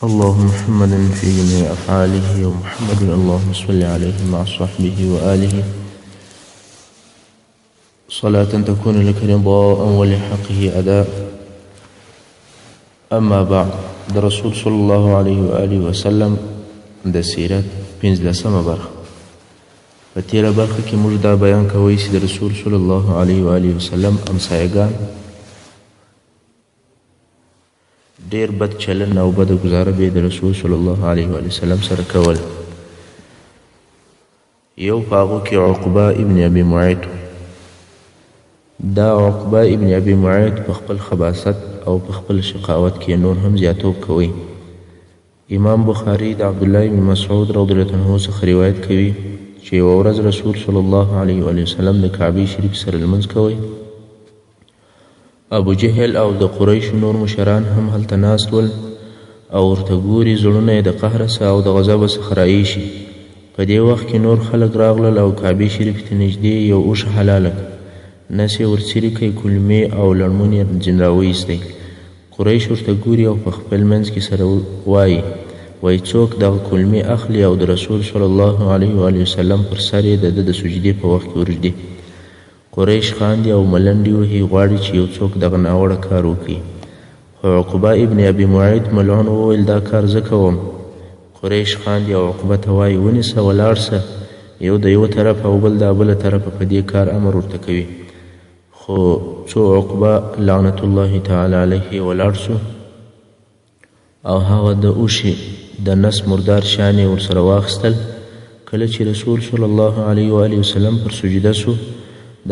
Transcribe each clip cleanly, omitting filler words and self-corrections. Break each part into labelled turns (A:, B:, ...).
A: اللهم محمد في جميع أفعاله ومحمد اللهم صل عليه مع صحبه وآله صلاة تكون لك رضاء ولحقه أداء. أما بعد، د رسول صلی الله علیه وآله وسلم د سیرت 15 برخه. په تېره برخه کې موږ دا بیان کوی چې د رسول صلی الله علیه وآله وسلم همسایګان ډېر بد چلن او بده ګزاره به یې د رسول صلی الله علیه وآله وسلم سره کول. یو په هغو کې عقبه ابن ابي معیط. دا عقبه ابن ابي معیط په خپل خباثت او په خپل شقاوت کې نور هم زیاتوب کوي. امام بخاري د عبدالله ابن مسعود رضی الله عنه څخه روایت کوي چې یوه ورځ رسول صلی الله علیه وآله وسلم د کعبې شریف سره لمونځ کوی. ابو جهل او د قریشو نور مشران هم هلته ناست ول او ورته ګوري، زړونه یې د قهر څخه او د غضبه څخه رایشي. په دې وخت کې نور خلک راغلل او کعبې شریف ته نږدې یو اوښه حلاله کړه، نس یې ورڅیرې کړی، کولمې او لړمون یې ځینې راوایستی. قریش ورته ګوري او په خپل منځ کې سره وایي، وایي څوک دغه کولمې اخلي او د رسول صلی الله علیه وآله وسلم پر سر یې د ده د سجدې په وخت کې ورږدي. قریش خاندي او ملنډې وهي، غواړي چې یو څوک دغه ناوړه کار وکړي. خو عقبه ابن ابي معیط ملعون وویل، دا کار زه کوم. قریش خاندي او عقبه ته وایي، ونیسه ولاړ سه. یو د یوه طرفه او بل د بله طرفه په دې کار امر ورته کوي. خو څو عقبه لعنت الله تعالی علیه ولاړ سو او هغه د اوښي د نس مردار شیان یې ورسره واخیستل. کله چې رسول صلی الله علیه وآله وسلم پر سجده سو،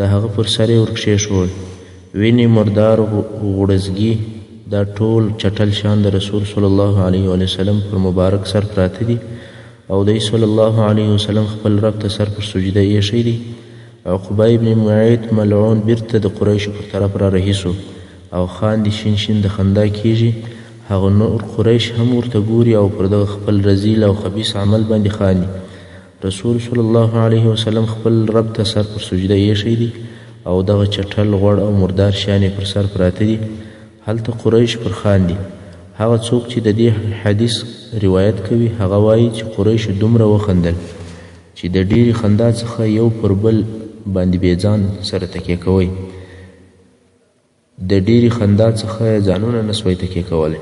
A: د هغه پر سر یې ورکښېښول. وینې، مردار، غوړزګي، دا ټول چټل شیان د رسول صلی الله علیه وآله وسلم پر مبارک سر پراته دي او دی صلی الله علیه وسلم خپل رب ته سر پر سجده ایښی دی. عقبه ابن معیط ملعون بیرته د قریشو پر طرف را رهي سو او خاندي، شین شین د خندا کیږي. هغه نور قریش هم ورته ګوري او پر دغه خپل رذیل او خبیث عمل باندې خاندي. رسول صلی الله علیه وسلم خپل رب ته سر پر سجده ایښی دی او دغه چټل، غوړ او مردار شیان یې پر سر پراته دي. هلته قریش پر خاندي. هغه څوک چې د دې حدیث روایت کوي هغه وایي چې قریشو دومره وخندل چې د ډېرې خندا څخه یو پر بل باندې بې ځان سره تکیه کوي. د ډېرې خندا څخه یې ځانونه نه سوای تکیه کولی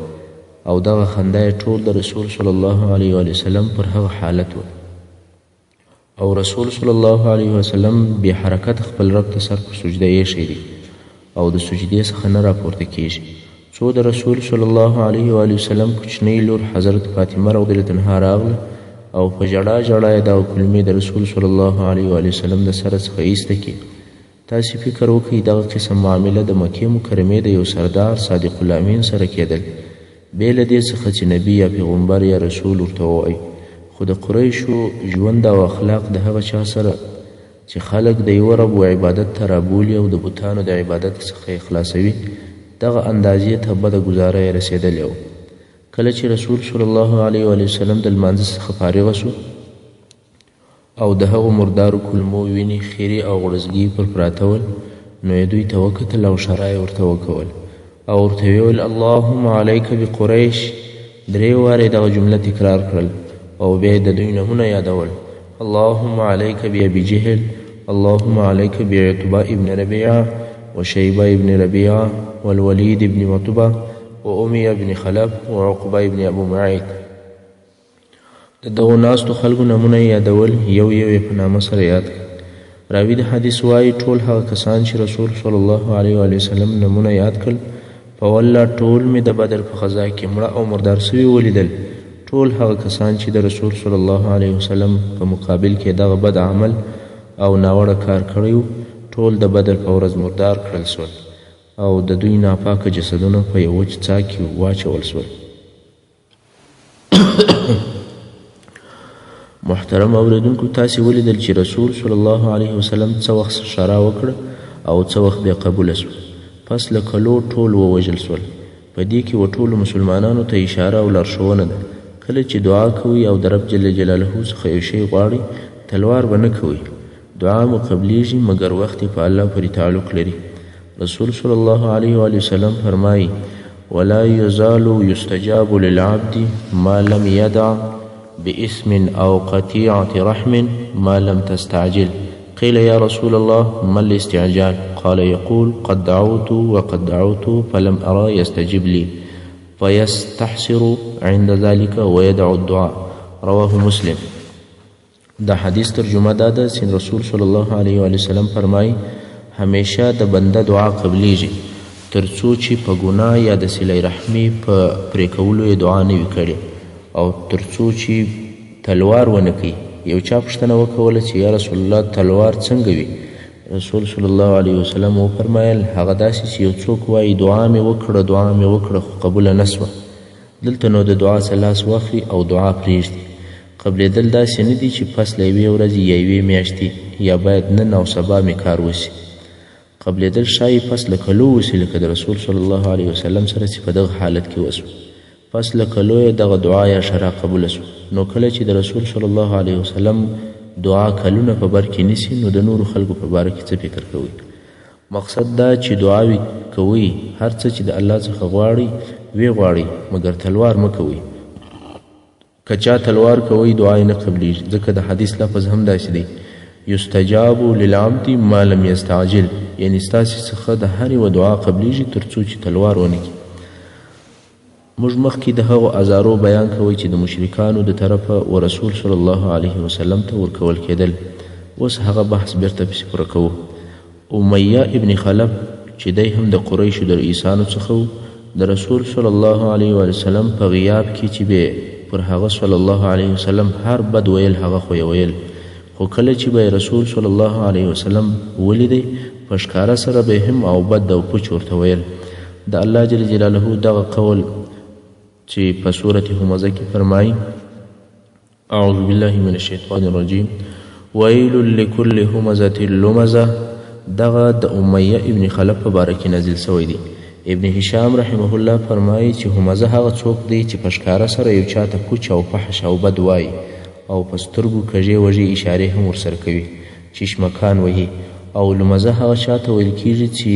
A: او دغه خندا یې ټول د رسول صلی الله علیه وآله وسلم پر هغه حالت وه. او رسول صلی الله علیه وسلم بې حرکت خپل رب ته سر پر سجده ایښی دی او د سجدې څخه نه راپورته کیږي. څو د رسول صلی الله علیه وآله وسلم کوچنۍ لور حضرت فاطمه رضی الله عنها راغله او په ژړا ژړا یې دغه کلمې د رسول صلی الله علیه وآله وسلم د سره څخه ایسته کړې. تاسې فکر وکړئ، دغه قسم معامله د مکې مکرمې د یو سردار صادق الامین سره کېدل، بې له دې څخه چې نبي یا پیغمبر یا رسول ورته ووایي. خو د قریشو ژوند او اخلاق د هغه چا سره چې خلک د یوه رب و عبادت ته رابولي او د بتانو د عبادت څخه یې خلاصوي، دغه اندازې ته بده ګزاره یې رسېدلې وه. کله چې رسول صلی الله علیه وآله وسلم د لمانځه څخه فارغه سو او د هغو مردارو کولمو وینې، خیرې او غوړزګي پر پراته ول، نو یې دوی ته وکتل او ښرا یې ورته وکول او ورته ویې ویل، اللهم علیک بقریش. درې وارې دغه جمله تکرار کړل او بیا یې د دوی نومونه یادول، اللهم علیک بأبي جهل، اللهم علیک بعتبة ابن ربیعة وشیبة ابن ربیعة والولید ابن عتبة وأمیة ابن خلف وعقبة ابن ابو معیط. د دغو ناستو خلکو نومونه یې یادول، یو یو یې په نامه سره یاد کړ. راوي د حدیث وایي، ټول هغه کسان چې رسول صلی الله علیه وآله وسلم نومونه یاد کړل، په والله ټول مې د بدر په غزا کې مړه او مردار سوي ولیدل. ټول هغه کسان چې د رسول صلی الله علیه وسلم په مقابل کې دغه بد عمل او ناوړه کار کړی و، ټول د بدر په ورځ مردار کړل سول او د دوی ناپاکه جسدونه په یو وچ څاه کې واچول سول. محترم اوریدونکو، تاسې ولیدل چې رسول صلی الله علیه وسلم څه وخت ښرا وکړه او څه وخت بې قبوله سو. پس له کلو ټول ووژل سول. په دې کې و ټولو مسلمانانو ته اشاره او لارښوونه ده، کله چې دعا کوئ او د رب جل جلاله څخه یو شی غواړئ، تلوار به نه کوئ. دعا مو قبلیږي، مګر وخت یې په الله پورې تعلق لري. رسول صلی الله علیه وآله وسلم فرمایي، ولا يزال يستجاب للعبد ما لم يدع بإثم أو قطيعة رحم ما لم تستعجل. قيل يا رسول الله ما الاستعجال؟ قال يقول قد دعوت وقد دعوت فلم أرى يستجب لي، فيستحسر عند ذلك ويدع الدعاء. رواه مسلم. د حدیث ترجمه دا ده چې رسول صلی الله علیه وسلم فرمایي همیشه د بنده دعا قبلیږي تر څو چې په ګناه یا د صله رحمي په پرې کولو یې دعا نه وي کړې او تر څو چې تلوار ونه کوي. یو چا پوښتنه وکوله چې یا رسول الله تلوار څنګه وي؟ رسول صلی الله علیه وسلم وفرمایل هغه داسې چې یو څوک وایي دعا مې وکړه دعا مې وکړه خو قبوله نه سوه. دلته نو د دعا څخه لاس واخلي او دعا پرېږدي. قبلېدل داسې نه دي چې پس له یوې ورځې یا یوې میاشتې یا باید نن او سبا مې کار وسي. قبلېدل ښایي پس له کلو وسي، لکه د رسول صلی الله علیه وسلم سره چې په دغه حالت کې وسو، پس له کلو یې دغه دعا یا ښرا قبوله سوه. نو کله چې د رسول صلی الله علیه وسلم دعا کلونه په بر کې نیسي نو د نورو خلکو په باره کې څه فکر کوئ؟ مقصد دا چې دعاوې کوئ، هر څه چې د الله څخه غواړئ ویې غواړئ، مګر تلوار مه کوئ. که چا تلوار کوئ دعا یې نه قبلیږي، ځکه د حدیث لفظ هم داسې دی یستجاب للعبد ما لم یستعجل، یعنې ستاسې څخه د هر یوه دعا قبلیږي تر څو چې تلوار ونه کړي. موږ مخکې د هغو ازارو بیان کوئ چې د مشرکانو د طرفه و رسول صلی الله علیه وسلم ته ورکول کېدل. اوس هغه بحث بیرته پسې پوره کوو. امیه ابن خلف چې دی هم د قریشو د رئیسانو څخه و، د رسول صلی الله علیه وسلم په غیاب کې چې به پر هغه صلی الله علیه وسلم هر بد ویل هغه خو یې ویل، خو کله چې به رسول صلی الله علیه وسلم ولیدی په ښکاره سره به هم او بد او پوچ ورته ویل. د الله جل جلاله دغه قول چې په سورة همزه کې فرمایي اعوذ بالله من الشیطان الرجیم ویل لکل همزة لمزة، دغه د امیه ابن خلف په باره کې نازل سوی دی. ابن هشام رحمه الله فرمایي چې همزه هغه څوک دی چې په ښکاره سره یو چاته پوچ او فحش او بد وایي او په سترګو کږې وږې اشارې هم ورسره کوي، چشمکان وهي. او لمزه هغه چاته ویل کیږي چې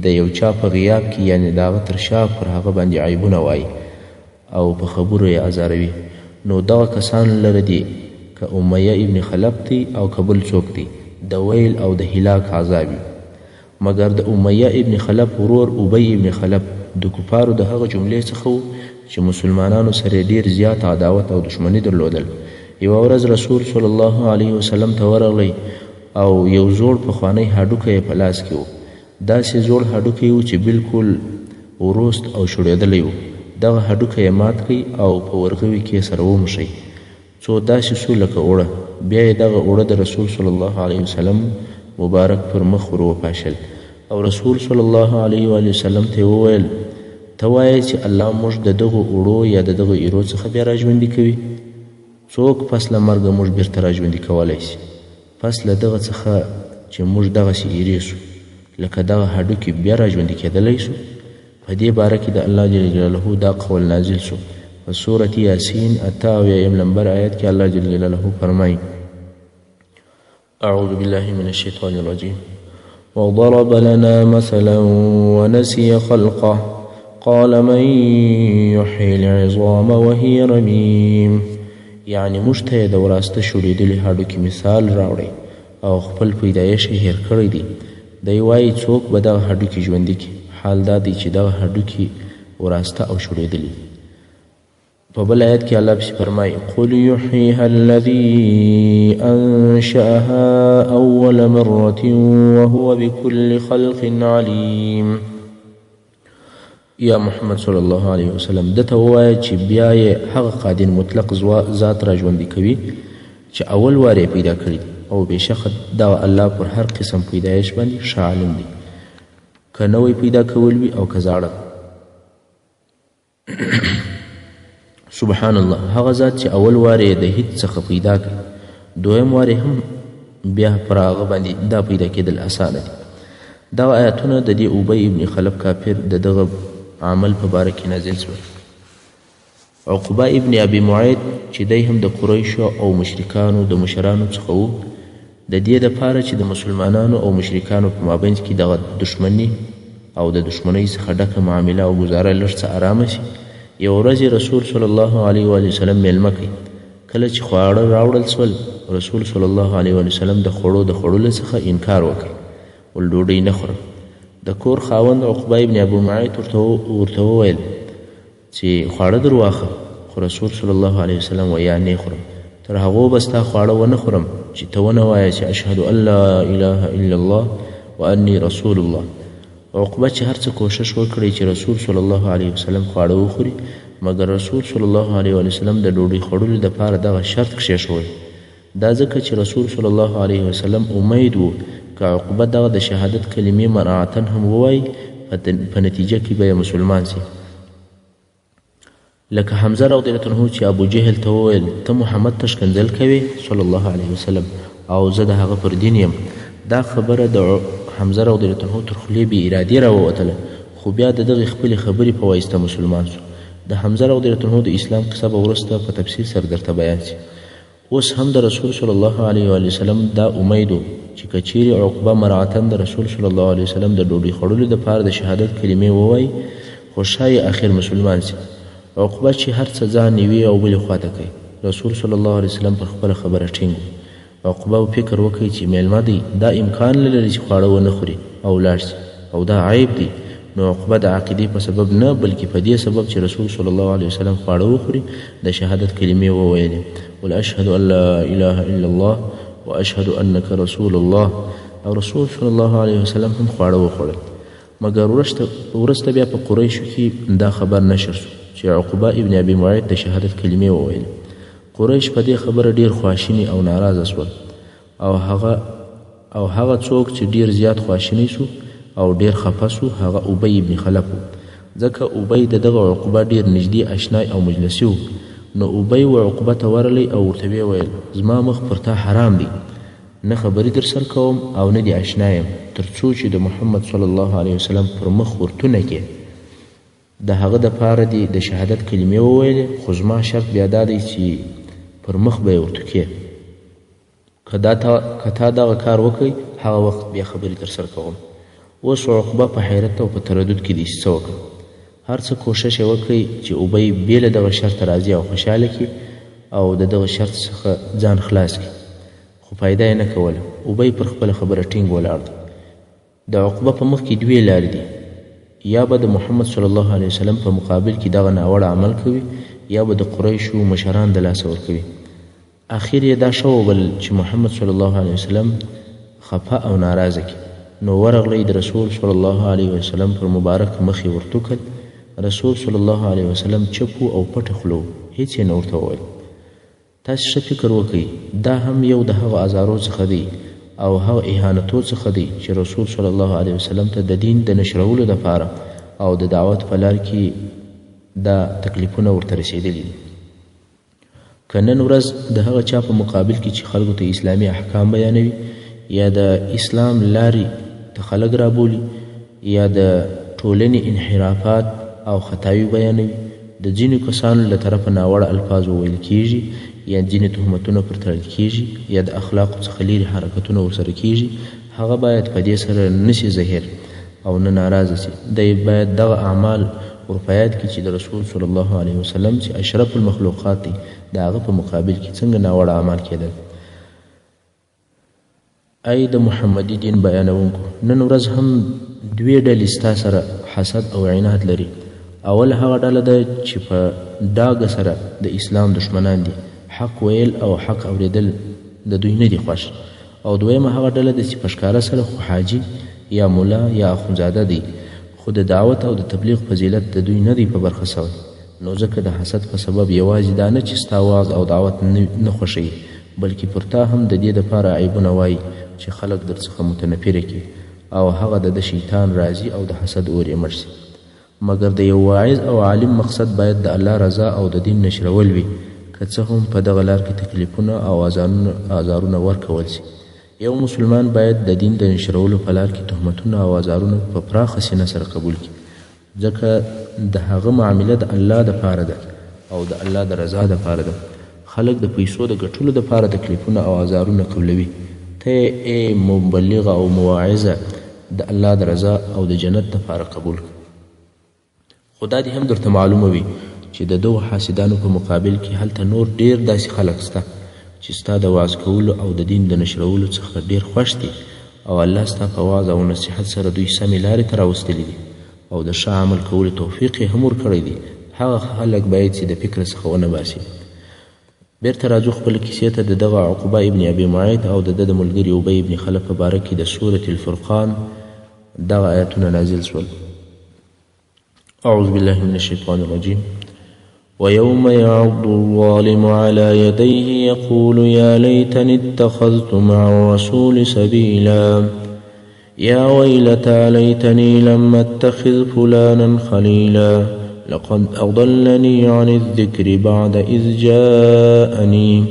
A: د یو چا په غیاب کې یعنې د هغه تر شا پر هغه باندې عیبونه وایي او په خبرو یې ازاروي. نو دغه کسان لره دي که امیه ابن خلف دی او که بل څوک دی د ویل او د هلاک عذاب وي. مګر د امیه ابن خلف ورور ابی ابن خلف د کفارو د هغه جملې څخه و چې مسلمانانو سره ډېر زیات عداوت او دښمني درلودل. یوه ورځ رسول صلی الله علیه وسلم ته ورغلی او یو زوړ پخوانی هډوکی یې په لاس کې و. داسې زوړ هډوکی و چې بالکل وروست او شړېدلی و. دغه هډوکی یې مات کړ او په ورغوي کې یې سره وموښی څو داسې سو لکه اوړه. بیا یې دغه اوړه د رسول صلی الله علیه وسلم مبارک پر مخ ور وپاشل او رسول صلی الله علیه وسلم ته یې وویل ته وایې چې الله موږ د دغو اوړو یا د دغو ایرو څخه بیا راژوندي کوي؟ څوک پس له مرګه موږ بیرته راژوندي کولی سي؟ پس له دغه څخه چې موږ دغسې ایرې سو لکه دغه هډوکي بیا راژوندي کېدلی سو؟ په دې باره کې د الله جل جلاله دا قول نازل سو په سورة یاسین 78 لمبر آیت کې الله جل جلاله فرمایي أعوذ بالله من الشيطان الرجيم وضرب لنا مثلا ونسي خلقه قال من يحيي العظام وهي رميم. یعنې موږ ته یې د وراسته شړېدلي هډوکي مثال راوړی او خپل پیدایښت یې هېر کړی دی. دی وایي څوک به دغه هډوکي ژوندي کړي؟ حال دا دی چې دغه هډوکي وراسته او شړېدلي دي. په بل آیت کې الله پسې فرمایي قل يحييها الذي أنشأها أول مرة وهو بكل خلق عليم. یا محمد صلی الله علیه وسلم ده ته ووایه چې بیا یې هغه قادر مطلق ذات را ژوندي کوي چې اول وار یې پیدا کړي دي، او بېشکه دغه الله پر هر قسم پیدایش باندې ښه عالم دی، که نوی پیدا کول وي او که زاړه. سبحان الله، هغه ذات چې اول وار یې د هیڅ څخه پیدا کړ، دویم وار یې هم بیا پر هغه باندې دا پیدا کېدل اسانه دي. دغه آیتونه د دې ابی ابن خلف کافر د دغه عمل په باره کې نازل شول. عقبه ابن ابي معيط چې دی هم د قریشو او مشرکانو د مشرانو څخه و، د دې دپاره چې د مسلمانانو او مشرکانو په مابینځ کې دغه دښمني او د دښمنۍ څخه ډکه معامله او ګزاره لږ څه ارامه سي، یوه ورځ یې رسول صلی الله علیه وسلم مېلمه کړ. کله چې خواړه راوړل سول، رسول صلی الله علیه وسلم د خوړو د خوړلو څخه انکار وکړ، ول ډوډۍ نه خورم. د کور خاوند عقبه ابن ابو معیط ورته وویل چې خواړه در واخه، خو رسول صلی الله علیه وسلم ویل نه خورم، تر هغو به ستا خواړه ونه خورم چې ته ونه وایې چې اشهد ان لا اله الا الله واني رسول الله. عقبه چې هر څه کوشش وکړي چې رسول صلی الله علیه وسلم خواړه وخوري، مګر رسول صلی الله علیه وسلم د ډوډۍ خوړلو دپاره دغه شرط کښېښوی. دا ځکه چې رسول صلی الله علیه وسلم امید و که عقبه دغه د شهادت کلمې مراعتاً هم ووایي، په نتیجه کې به یې مسلمان سي. لکه حمزه رضی الله عنه چې ابو جهل ته وویل ته محمد ته ښکنځل کوې صلی الله علیه وسلم او زه د هغه پر دین یم. دا خبره د حمزه رضی الله عنه تر خولې بې ارادې راووتله، خو بیا د دغې خپلې خبرې په واسطه مسلمان سو. د حمزه رضی الله عنه د اسلام قصه به وروسته په تفصیل سره درته بیان سي. اوس هم د رسول صلی الله علیه وسلم دا امید و چې که چیرې عقبه مراعتاً د رسول صلی الله علیه وسلم د ډوډۍ خوړلو دپاره د شهادت کلمې ووایي، خو ښایي اخر مسلمان سي. عقبه چې هر څه ځان یوې او بلې خواته کوي، رسول صلی الله علیه وسلم پر خپله خبره ټینګ و. عقبه فکر وکړي چې مېلمه دی، دا امکان نه لري چې خواړه ونه خوري او لاړ سي، او دا عیب دی. نو عقبه د عقیدې په سبب نه، بلکې په دې سبب چې رسول صلی الله علیه وسلم خواړه وخوري د شهادت کلمې وویلې، قل اشهد ان لا اله الا الله واشهد انک رسول الله. او رسول صلی الله علیه وسلم هم خواړه وخوړل. مګر وروسته بیا په قریشو کې دا خبر نشر سو چې عقبه ابن ابي معیط د شهادت کلمې وویلې. قریش په دې خبره ډېر خواشیني او ناراضه سول، او هغه څوک چې ډېر زیات خواشینی سو او ډېر خفه سو هغه ابی ابن خلف و، ځکه ابی د دغه عقبه ډېر نږدې اشنای او مجلسي و. نو ابی و عقبه ته ورغلی او ورته ویې ویل زما مخ پر تا حرام دی، نه خبرې در سره کوم او نه دې اشنا یم، تر څو چې د محمد صلی الله علیه وسلم پر مخ ورتونه کې د هغه دپاره دې د شهادت کلمې وویلې، خو زما شرط بیا دا دی چې پر مخ به یې ورتوکې، که تا دغه کار وکړي هغه وخت بیا خبرې در سره کوم. اوس عقبه په حیرت او په تردد کې دی چې څه وکړم. هر څه کوشش یې وکړي چې ابی بې له دغه شرطه راضي او خوشحاله کړي او د دغه شرط څخه ځان خلاص کړي، خو فایده یې نه کوله. ابی پر خپله خبره ټینګ ولاړ دی. د عقبه په مخ کې دوې لارې دي، یا به د محمد صلی الله علیه وسلم په مقابل کې دغه ناوړه عمل کوي، یا به د قریشو مشران د لاسه ورکوي. اخر یې دا ښه وبلل چې محمد صلی الله علیه وسلم خفه او ناراضه کړي. نو ورغلی د رسول صلی الله علیه وسلم پر مبارک مخ یې ورتوکل. رسول صلی الله علیه وسلم چپ و او پټه خوله و، هیڅ یې نه ورته وویل. تاسې ښه فکر وکړئ، دا هم یو د هغو ازارو څخه دی او هغه اهانتو څخه دی چې رسول صلی الله علیه وسلم ته د دین د نشرولو دپاره او د دعوت په لار کې دا تکلیفونه ورته رسېدلي دي. که نن ورځ د هغه چا په مقابل کې چې خلکو ته اسلامي احکام بیانوي، یا د اسلام لارې ته خلک رابولي، یا د ټولنې انحرافات او خطاوي بیانوي، د ځینو کسانو له طرفه ناوړه الفاظ وویل کیږي، یا ځینې تهمتونه پر تړل کیږي، یا د اخلاقو څخه لیرې حرکتونه ورسره کیږي، هغه باید په دې سره نه سي زهیر او نه ناراضه سي. دی باید دغه اعمال ور په یاد کړي چې د رسول صلی الله علیه وسلم چې اشرف المخلوقات دی، د هغه په مقابل کې څنګه ناوړه اعمال کېدل. ای د محمدي دین بیانوونکو، نن ورځ هم دوې ډلې ستا سره حسد او عناد لري. اول هغه ډله ده چې په ډاګه سره د اسلام دښمنان دي، حق ویل او حق اورېدل د دوی نه دي خوښ. او دویمه هغه ډله ده چې په ښکاره سره خو حاجي یا ملا یا اخوندزاده دی، خو د دعوت او د تبلیغ فضیلت د دوی نه دی په برخه سوی. نو ځکه د حسد په سبب یوازې دا نه چې ستا وعظ او دعوت نه خوښوي، بلکې پر تا هم د دې دپاره عیبونه وایي چې خلک در څخه متنفره کړي او هغه د ده شیطان راځي او د حسد اور یې مړ سي. مګر د یو واعظ او عالم مقصد باید د الله رضا او د دین نشرول وي، که څه هم په دغه لار کې تکلیفونه او ازارونه ورکول سي. یو مسلمان باید د دین د نشرولو په لار کې تهمتونه او ازارونه په پراخه سینه سره قبول کړي، ځکه د هغه معامله د الله دپاره ده او د الله د رضا دپاره ده. خلک د پیسو د ګټلو دپاره تکلیفونه او ازارونه قبلوي، ته ای مبلغه او مواعظه د الله د رضا او د جنت دپاره قبول کړه. خو دا دې هم درته معلومه وي چې د دغو حاسدانو په مقابل کې هلته نور ډېر داسې خلک سته چې ستا د وعظ کولو او د دین د نشرولو څخه ډېر خوښ دي او الله ستا په وعظ او نصیحت سره دوی سمې لارې ته راوستلي دي او د ښه عمل کولو توفیق یې هم ورکړی دی. هغه خلک باید چې د فکر څخه ونه باسي. بیرته راځو خپل کیسې ته. د دغه عقبه ابن ابي معیط او د ده د ملګري ابی ابن خلف په باره کې د سورة الفرقان دغه آیتونه نازل شول. أعوذ بالله من الشيطان الرجيم. ويوم يعض الظالم على يديه يقول يا ليتني اتخذت مع الرسول سبيلا يا ويلتى ليتني لم اتخذ فلانا خليلا لقد أضلني عن الذكر بعد إذ جاءني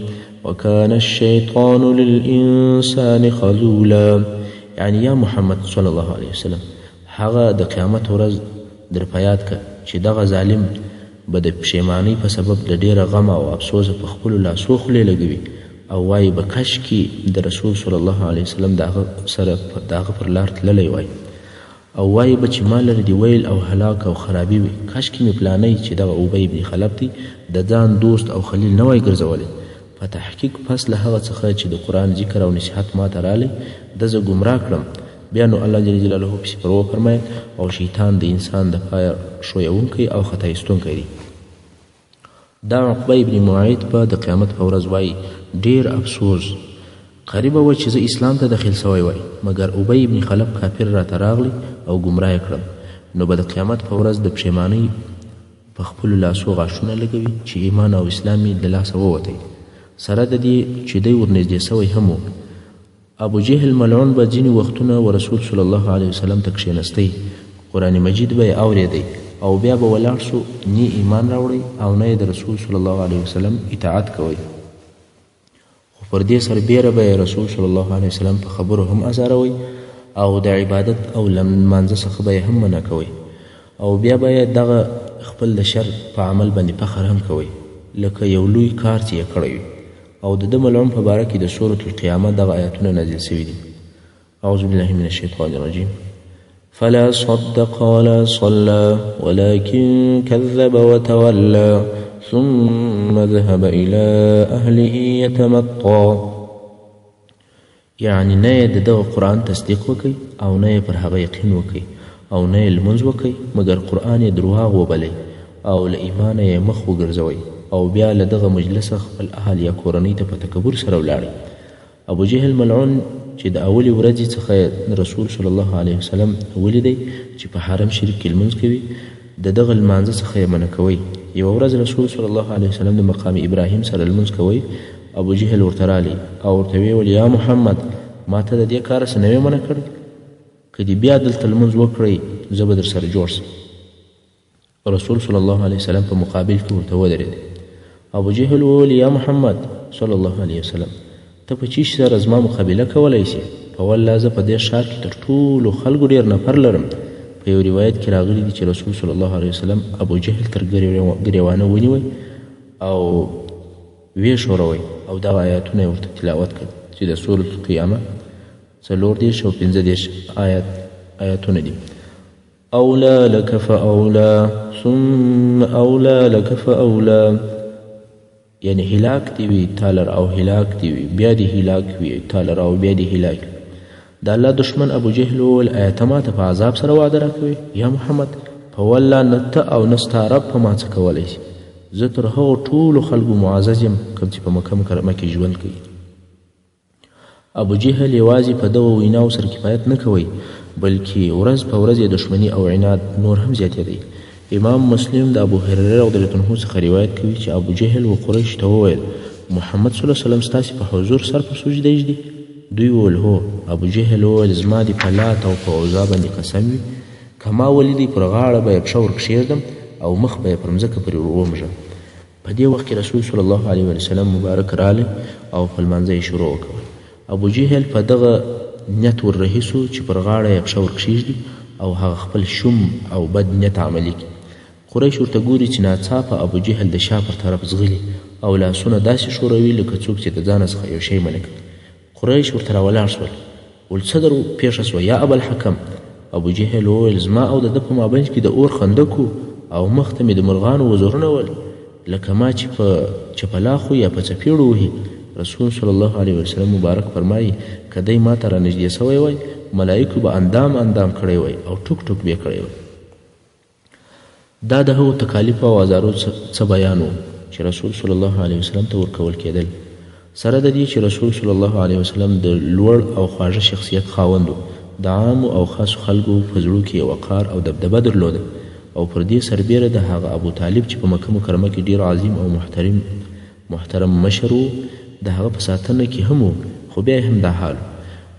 A: وكان الشيطان للإنسان خذولا. يعني يا محمد صلى الله عليه وسلم، هغه د قیامت ورځ در په یاد که چې دغه ظالم به د پښیمانۍ په سبب د ډېره غمه او افسوسه په خپلو لاسو خولې لګوي او وایي به کشکې د رسول صلی الله علیه وسلم د هغه سره د هغه پر لار تللی وای، او وایي به چې ما لره دې ویل او هلاک او خرابي وي، کشکې مې پلانی چې دغه ابی ابن خلف دی د ځان دوست او خلیل نه وای ګرځولی. په تحقیق پس له هغه څخه چې د قرآن ذکر او نصیحت ماته رالی ده زه ګمراه کړم. بیا نو الله جل جلاله پسې پر وفرمایل او شیطان د انسان د پایه ښویونکی او خطا ایستونکی دی. دا عقبه ابن معیط به د قیامت په ورځ وایي ډېر افسوس، قریبه وه چې زه اسلام ته داخل سوی وای، مګر ابی ابن خلف کافر راته راغلی او ګمراه یې کړم. نو به د قیامت په ورځ د پښیمانۍ په خپلو لاسو غاښونه لګوي چې ایمان او اسلام یې د لاسه ووتی، سره د دې چې دی ورنږدې سوی هم و. ابو جهل ملعون به ځینې وختونه و رسول صلی الله علیه وسلم ته کښېنستی، قرآن مجید به یې اورېدی او بیا به ولاړ سو، نی ایمان راوړی او نه یې د رسول صلی الله علیه وسلم اطاعت کوی. خو پر دې سربېره به یې رسول صلی الله علیه وسلم په خبرو هم ازاروی او د عبادت او لمانځه څخه به یې هم منع کوی، او بیا به یې دغه خپل د شر په عمل باندې فخر هم کوی لکه یو لوی کار چې یې کړی وي. او د ده ملعون په باره کې د سورة القیامه دغه آیتونه نازل سوي دي. أعوذ بالله من الشیطان الرجیم. فلا صدق ولا صلى ولكن كذب وتولى ثم ذهب إلى أهله يتمطى. يعني نه یې د دغه قرآن تصدیق وکړي او نه یې پر هغه یقین وکړي او نه یې لمونځ وکړي، مګر قرآن یې درواغ وبلی او له ایمانه یې مخ وګرځوی او بیا له دغه مجلسه خپل اهل یا کورنۍ ته په تکبر سره ولاړی. ابو جهل ملعون چې د اولې ورځې څخه رسول صلی الله علیه وسلم ولیدی چې په حرم شریف کې لمونځ کوي، د دغه لمانځه څخه یې منع کوي. یوه ورځ رسول صلی الله علیه وسلم د مقام ابراهیم سره لمونځ کوي، ابو جهل ورته رالی او ورته ویې ویل یا محمد، ما ته د دې کاره څه نه وې منع کړی؟ که دې بیا دلته لمونځ وکړی زه به در سره جوړ سم. رسول صلی الله علیه وسلم په مقابل کې ورته ودرېد. ابو جهل وویل یا محمد صلی الله علیه وسلم، ته په چیش سره زما مقابله کولی سې؟ په والله زه په دې ښار کې تر ټولو خلکو ډېر نفر لرم. په یو روایت کې راغلي دي چې رسول صلی الله علیه وسلم ابو جهل تر ګرېوانه ونیوی او ویې ښوروی او دغه آیاتونه یې ورته تلاوت کړل چې د سورة القیامه 34 او 35 آیاتونه دي. أولى لك فأولى ثم أولى لك فأولى. یعنی هلاک دی وي تا لره او هلاک دی وي، بیا دې هلاک وي تا لره او بیا دې هلاک وي. د الله دښمن ابو جهل وویل ایا ته ما ته په عذاب سره وعده راکوې یا محمد؟ په والله نه ته او نه ستا رب په ما څه کولی سي، زه تر هغو ټولو خلکو معزز یم کوم چې په مکه مکرمه کې ژوند کوي. ابو جهل یوازې په دغو ویناو سره کفایت نه کوي، بلکې ورځ په ورځ یې دښمني او عناد نور هم زیاتېدی. امام مسلم د ابو هريره رضی الله عنه څخه روایت کوي چې ابو جهل و قریش ته وویل محمد صلی الله علیه وسلم ستاسې په حضور سر په سجده ږدي؟ دوی وویل هو. ابو جهل وویل زما دې په لات او په عزا باندې قسم وي، که ما ولیدی پر غاړه به یې پښه ور کښېږدم او مخ به یې پر مځکه پرې ور ومږم. په دې وخت کې رسول صلی الله علیه وسلم مبارک راغلی او په لمانځه یې شروع وکړه. ابو جهل په دغه نیت ور رهي سو چې پر غاړه یې پښه ور کښېږدي او هغه خپل شوم او بد نیت عملي کړي. قریش ورته ګوري چې ناڅاپه ابو جهل د شا پر طرف ځغلي او لاسونه داسې ښوروي لکه څوک چې د ځانه څخه یو شی منع کوي. قریش ورته راولاړ شول، ول څه در پېښه سوه یا اباالحکم؟ ابو جهل وویل، زما او د ده په مابین کې د اور خندق و او مخ ته مې د مرغانو وزرونه ول، لکه ما چې په چپلاخو یا په څپېړو وهي. رسول صلی الله علیه وسلم مبارک فرمایي، که دی ما ته رانږدې سوی وای، ملایکو به اندام اندام کړی وای او ټوک ټوک به یې کړی وای. دا د هغو تکالیفو او ازارو څه بیان و چې رسول صلی الله علیه وسلم ته ورکول کېدل. سره د دې چې رسول صلی الله علیه وسلم د لوړ او خواږه شخصیت خاوند و، د عامو او خاصو خلکو په زړو کې یې وقار او دبدبه درلوده او پر دې سربېره د هغه ابو طالب چې په مکه مکرمه کې ډېر عظیم او محترم مشر و، د هغه په ساتنه کې هم و، خو بیا یې هم دا حال و.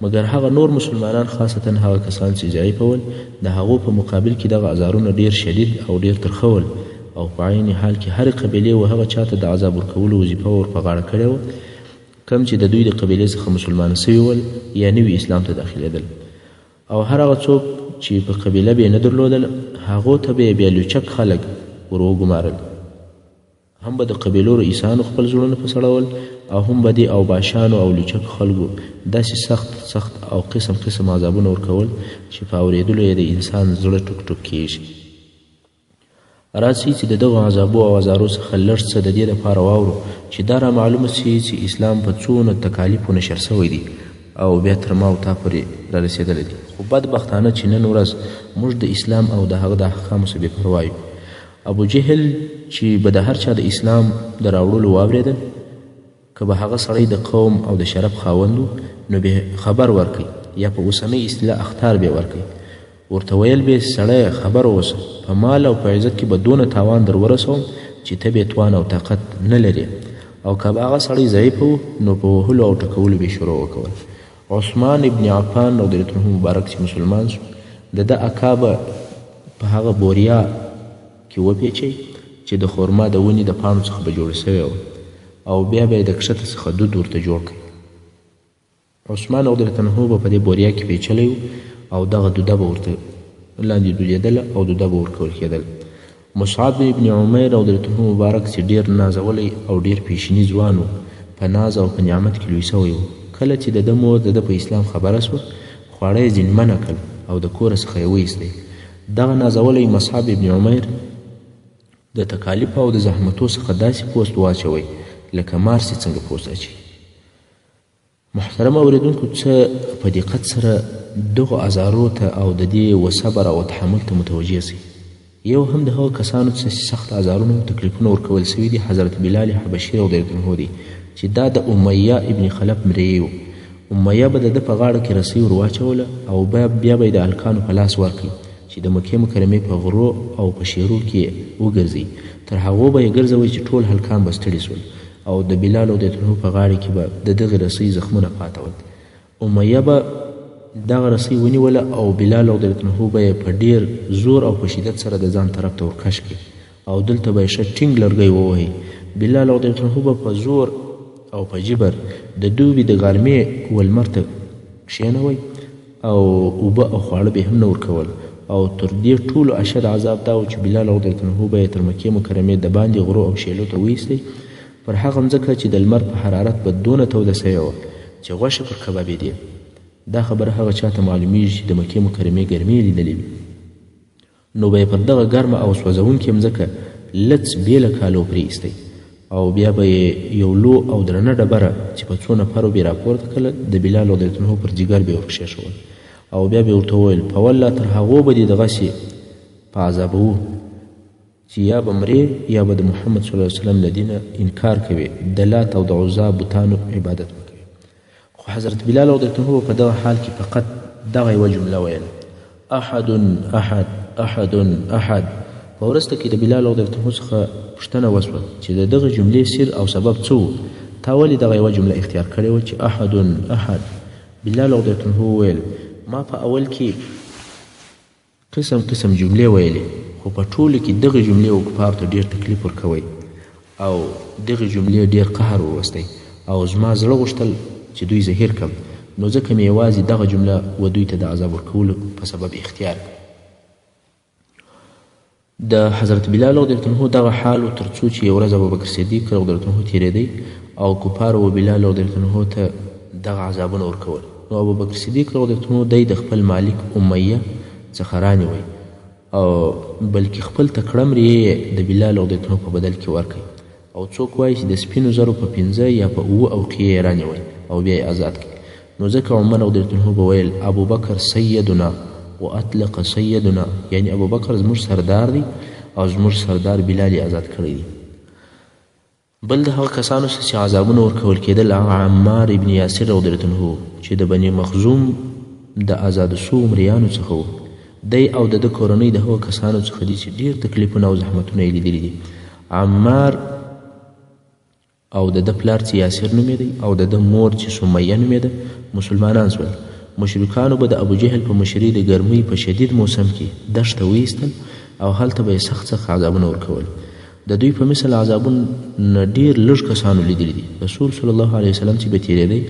A: مګر هغه نور مسلمانان، خاصتا هغه کسان چې ضعیفه ول، د هغو په مقابل کې دغه ازارونه ډېر شدید او ډېر ترخه ول او په عین حال کې هرې قبیلې و هغه چا ته د عذاب ورکولو وظیفه ور په غاړه کړې وه کوم چې د دوی د قبیلې څخه مسلمانان سوي ول یا نوي اسلام ته داخلېدل، او هر هغه څوک چې په قبیله به یې نه درلودله هغو ته به یې بیا لوچک خلک ور وګمارل. هم به د قبیلو رئیسانو خپل زړونه په سړول او هم به دې اوباشانو او لوچکو خلکو داسې سخت سخت او قسم قسم عذابونه ورکول چې په اورېدلو یې د انسان زړه ټوک ټوک کېږي. راځئ چې د دغو عذابو او ازارو څخه لږ څه د دې لپاره واورو چې دا را معلومه سي چې اسلام په څونه تکالیفو نشر سوی دی او بیا تر ما او تا پورې را رسېدلی دی. خو بدبختانه چې نن ورځ موږ د اسلام او د هغه د احکامو څخه بې پروا یو. ابو جهل چې به د هر چا د اسلام د راوړلو واورېدل، که به هغه سړی د قوم او د شرف خاوند و، نو به خبر ورکړي یا په اوسنۍ اصطلاح اخطار به ورکړي. ورته ویل به سړی خبر اوسه، په مال او په عزت کې به دونه تاوان در ورسوم چې ته به توان او طاقت نه لرې. او که به هغه سړی ضعیف و، نو په وهلو او ټکولو به شروع وکول. عثمان ابن عفان رضی الله عنه مبارک چې مسلمان شو، د ده اکا به په هغه بوریا کې وپیچئ چې د خورما د ونې د پاڼو څخه به جوړه شوې وه او بیا به یې د کښته څخه دود ورته جوړ کړ. عثمان رضی الله عنه به په دې بوریا کې پیچلی و او دغه دوده به ورته لاندې دودېدله او دوده به ورکول کېدل. مصعب ابن عمیر رضی الله عنه مبارک چې ډېر نازولی او ډېر پیشني ځوان و، په ناز او په نعمت کې لوی سوی و. کله چې د ده مور د ده په اسلام خبره سوه، خواړه یې ځینې منع کړل او د کوره څخه یې وایستی. دغه نازولی مصعب ابن عمیر د تکالیفو او د زحمتو څخه داسې پوست واچوی لکه مار چې څنګه پوست اچوي. محترم اورېدونکو، څه په دقت سره دغو ازارو ته او د دې و صبر او تحمل ته متوجه سئ. یو هم د هغو کسانو څخه چې سخت ازارونه او تکلیفونه ورکول سوي دي، حضرت بلال حبشي رضی الله عنه دی چې دا د امیه ابن خلف مریی و. امیه به د ده په غاړه کې رسۍ ور واچوله او بیا به یې د هلکانو په لاس ورکړي چې د مکې مکرمې په غرو او په شیرو کې وګرځي. تر هغو به یې ګرځوي چې ټول هلکان به ستړي سول او د بلال رضی الله عنه په غاړې کې به د دغې رسۍ زخمونه پاته ول. امیه به دغه رسۍ ونیوله او بلال رضی الله عنه به یې په ډېر زور او په شدت سره د ځان طرف ته ورکش کړي او دلته به یې ښه ټینګ لرګی ووهي. بلال رضی الله عنه به په زور او په جبر د دوبي د غرمې و لمر ته کښېنوی او اوبه او خواړه به یې هم نه ورکول. او تر دې ټولو اشد عذاب دا و چې بلال رضی الله عنه به یې تر مکې مکرمې د باندې غرو او شیلو ته وایستی، پر هغه مځکه چې د لمر په حرارت به دونه توده سوې وه چې غوښې پر کبابېدې. دا خبره هغه چا ته معلومیږي چې د مکې مکرمې ګرمي یې لیدلې وي. نو به یې پر دغه ګرمه او سوځونکې مځکه لڅ بې له کالو پرې ایستی او بیا به یې یو لو او درنه ډبره چې په څو نفرو به یې راپورته کړله د بلال رضی الله عنه پر ځیګر به یې ورکښېښول او بیا به یې ورته وویل، په والله تر هغو به دې دغسې په عذابوو چې یا به مرې یا به د محمد صلی الله علیه وسلم له دینه انکار کوې، د لات او د عزا بتانو عبادت به کوې. خو حضرت بلال رضی الله عنه په دغه حال کې فقط دغه یوه جمله ویله، احد احد احد احد. په وروسته کې د بلال رضی الله عنه څخه پوښتنه وشوه چې د دغه جملې سر او سبب څه و، تا ولې دغه یوه جمله اختیار کړې وه چې احد احد؟ بلال رضی الله عنه وویل، ما په اول کې قسم قسم جملې ویلې، خو په ټولو کې دغې جملې و کفارو ته ډېر تکلیف ورکوی او دغې جملې ډېر قهر وروستی او زما زړه غوښتل چې دوی زهیر کړم، نو ځکه مې یوازې دغه جمله و دوی ته د عذاب ورکولو په سبب اختیار کړه. د حضرت بلال رضی الله عنه دغه حال و تر څو چې یو ورځ ابوبکر صدیق رضی الله عنه تېرېدی او کفارو و بلال رضی الله عنه ته دغه عذابونه ورکول. نو ابوبکر صدیق رضی الله عنه دی د خپل مالک امیه څخه رانیوی او بلکې خپل تکړه مریی یې د بلال رضی الله عنه په بدل کې ورکړ. او څوک وایي چې د سپینو زرو په 5 یا په 7 اوقیې یې رانیوی او بیا یې آزاد کړ. نو ځکه عمر رضی الله عنه به ویل ابوبکر سیدنا و اطلق سیدنا، یعنی ابوبکر زموږ سردار دی او زموږ سردار بلال یې آزاد کړی دی. بل د هغه کسانو څخه چې عذابونه ورکول کېدل هغه عمار ابن یاسر رضی الله عنه چې د بني مخزوم د آزادو سوو مریانو څخه و. دی او د ده کورنۍ د هغو کسانو څخه دي چې ډېر تکلیفونه او زحمتونه یې لیدلي دي. عمار او د ده پلار چې یاسر نومېدی او د ده مور چې سمیه نومېده مسلمانان سول. مشرکانو به د ابوجهل په مشرۍ د ګرمۍ په شدید موسم کې دښته وایستل او هلته به یې سخت سخت عذابونه ورکول. د دوی په مثل عذابونه ډېر لږ کسانو لیدلي دي. رسول صلی الله علیه وسلم چې به تېرېدی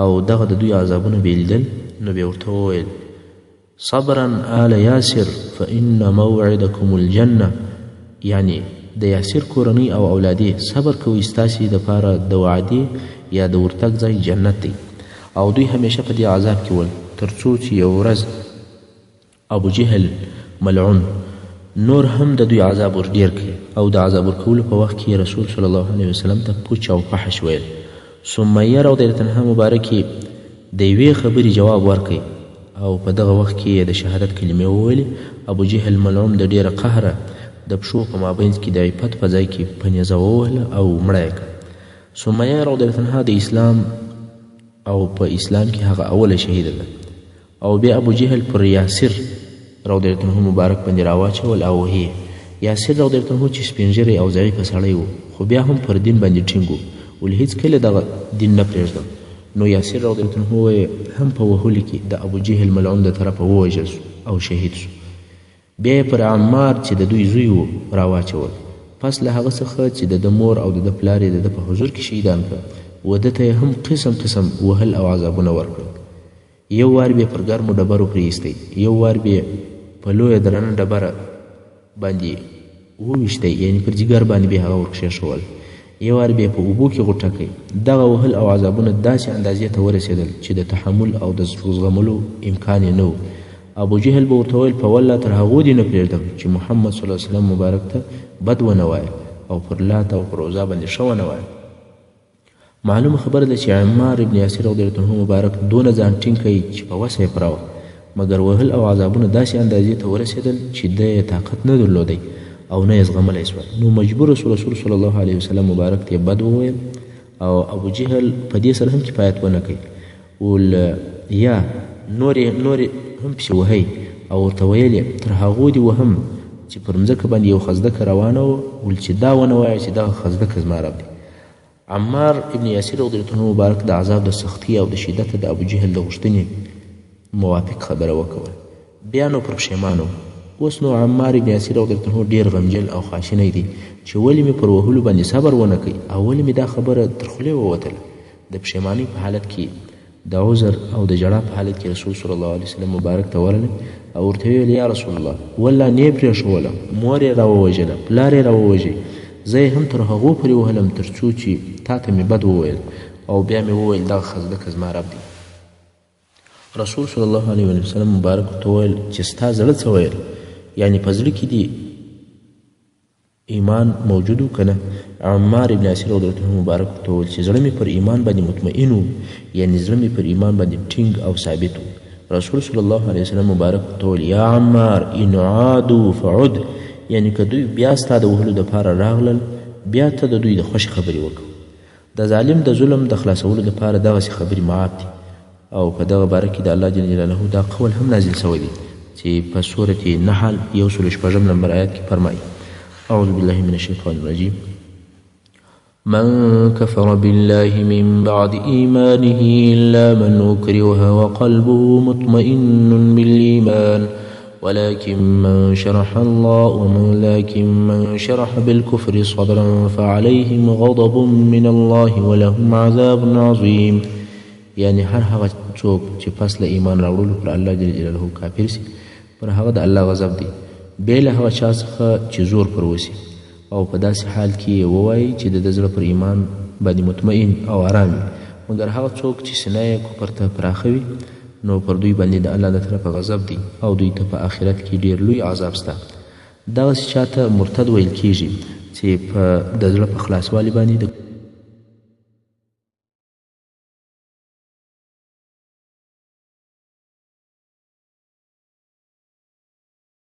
A: او دغه د دوی عذابونه به یې لیدل نو به یې ورته وویل صبرا آل یاسر فإن موعدکم الجنة، یعنی د یاسر کورنۍ او اولادې صبر کوئ، ستاسې دپاره د وعدې یا د ورتګ ځای جنت دی. او دوی همیشه په دې عذاب کې ول تر څو چې یو ورځ ابو جهل ملعون نور هم د دوی عذاب ور ډېر کړي او د عذاب ورکولو په وخت کې رسول صلی الله علیه وسلم ته پوچ او فحش ویل. سمیه رضی الله عنها مبارکې د یوې خبرې جواب ورکړي او په دغه وخت کې یې د شهادت کلمې وویلې. ابو جهل ملعون د ډېره قهره د پښو په مابینځ کې د عفت په ځای کې په نیزه ووهله او مړه یې کړه. سمیه رضی الله عنها د اسلام او په اسلام کې هغه اوله شهیده ده. او بیا ابو جهل پر یاسر رضی الله عنه مبارک باندې راواچول او وهي. یاسر رضی الله عنه چې سپین ږیری او ضعیفه سړی و خو بیا هم پر دین باندې ټینګ و، ولې هیڅکله دغه دین نه پرېږدم. نو یاسر رضی الله عنه هم په وهلو کې د ابو جهل ملعون د طرفه ووژل سو او شهید سو. بیا یې پر عمار چې د دوی زوی و راواچول. پس له هغه څخه چې د ده مور او د ده پلار یې د ده په حضور کې شهیدان کړل و ده ته یې هم قسم قسم وهل او عذابونه ورکړل. یو وار به یې پر ګرمو ډبرو پرې ایستی، یو وار به یې په لویه درنه ډبره باندې وویشتی، یعنې پر ځیګر باندې به یې هغه ورکښېښول، یو وار به یې په اوبو کې غوټه کړی. دغه وهل او عذابونه داسې اندازې ته ورسېدل چې د تحمل او د زغملو امکان یې نه و. ابو جهل به ورته ویل په والله تر هغو دې نه پرېږدم چې محمد صلی الله علیه وسلم مبارک ته بد ونه وایه او پر لات او پر عزا باندې ښه ونه وایه. معلومه خبره ده چې عمار ابن یاسر رضی الله عنه مبارک دونه ځان ټینګ کړ چې په وسه یې پوره وه، مګر وهل او عذابونه داسې اندازې ته ورسېدل چې ده یې طاقت نه درلودی او نه یې زغملی سوه. نو مجبور سو رسول صلی الله علیه وسلم مبارک ته یې بد وویل او ابو جهل په دې سره هم کفایت ونه کړ ول یا نور هم پسې وهی او ورته ویل یې تر هغو دې وهم چې پر مځکه باندې یو خزدکه روانه وه، ول چې دا ونه وایه چې دغه خزدکه زما رب دی. عمار ابن یاسر رضی الله عنه مبارک د عذاب د سختۍ او د شدته د ابو جهل د غوښتنې موافق خبره وکوله. بیا نو پر پښېمانه و. اوس نو عمار ابن یاسر رضی الله عنه ډېر غمجن او خاشنی دی چې ولې مې پر وهلو باندې صبر ونه کړ او ولې مې دا خبره تر خولې ووتله. د پښېمانۍ په حالت کې د عذر او د ژړا په حالت کې رسول صلی الله علیه وسلم مبارک ته ورغلی او ورته ویل یا رسول الله والله نه یې پرېښوولم، مور یې راووژله، پلار یې راووژی، زه یې هم تر هغو پورې وهلم تر څو چې تا ته مې بد وویل او بیا مې وویل دغه خزدکه زما رب دی. رسول صلی الله علیه وسلم مبارک ورته وویل چې ستا زړه څه ویل، یعنې په زړه کې دې ایمان موجود و که نه؟ عمار ابن یاسر رضی الله عنه مبارک ورته وویل چې زړه مې پر ایمان باندې مطمئن و، یعنې زړه مې پر ایمان باندې ټینګ او ثابت و. رسول صلی الله علیه وسلم مبارک ورته وویل یا عمار ان عادو فعد، یعنې که دوی بیا ستا د وهلو دپاره راغلل بیا ته د دوی د خوښې خبرې وکړه. د ظالم د ظلم د خلاصولو دپاره دغسې خبرې معاف دي. او په دغه باره کې د الله جل جلاله دا قول هم نازل شوی دی چې په سورة نحل 106 نمبر آیت کې فرمایي اعوذ بالله من الشیطان الرجیم من كفر بالله من بعد إيمانه إلا من أكره وقلبه مطمئن بالإيمان ولكن من شرح الله ولكن من شرح بالكفر صدرا فعليهم غضب من الله ولهم عذاب عظيم. یعنی هر هغه څوک چې پس له ایمان راوړلو پر الله جل جلاله کافر سي پر هغه د الله غضب دی، بې له هغه چا څخه چې زور پر وسي او په داسې حال کې یې ووایي چې د ده زړه پر ایمان باندې مطمئن او آرام وي، مګر هغه څوک چې سینه یې کفر ته پراخه وي نو پر دوی باندې د الله د طرفه غضب دی او دوی ته په آخرت کې ډیر لوی عذاب سته. دغسې چا ته مرتد ویل کیږي چې په د زړه په خلاصوالي باندې د.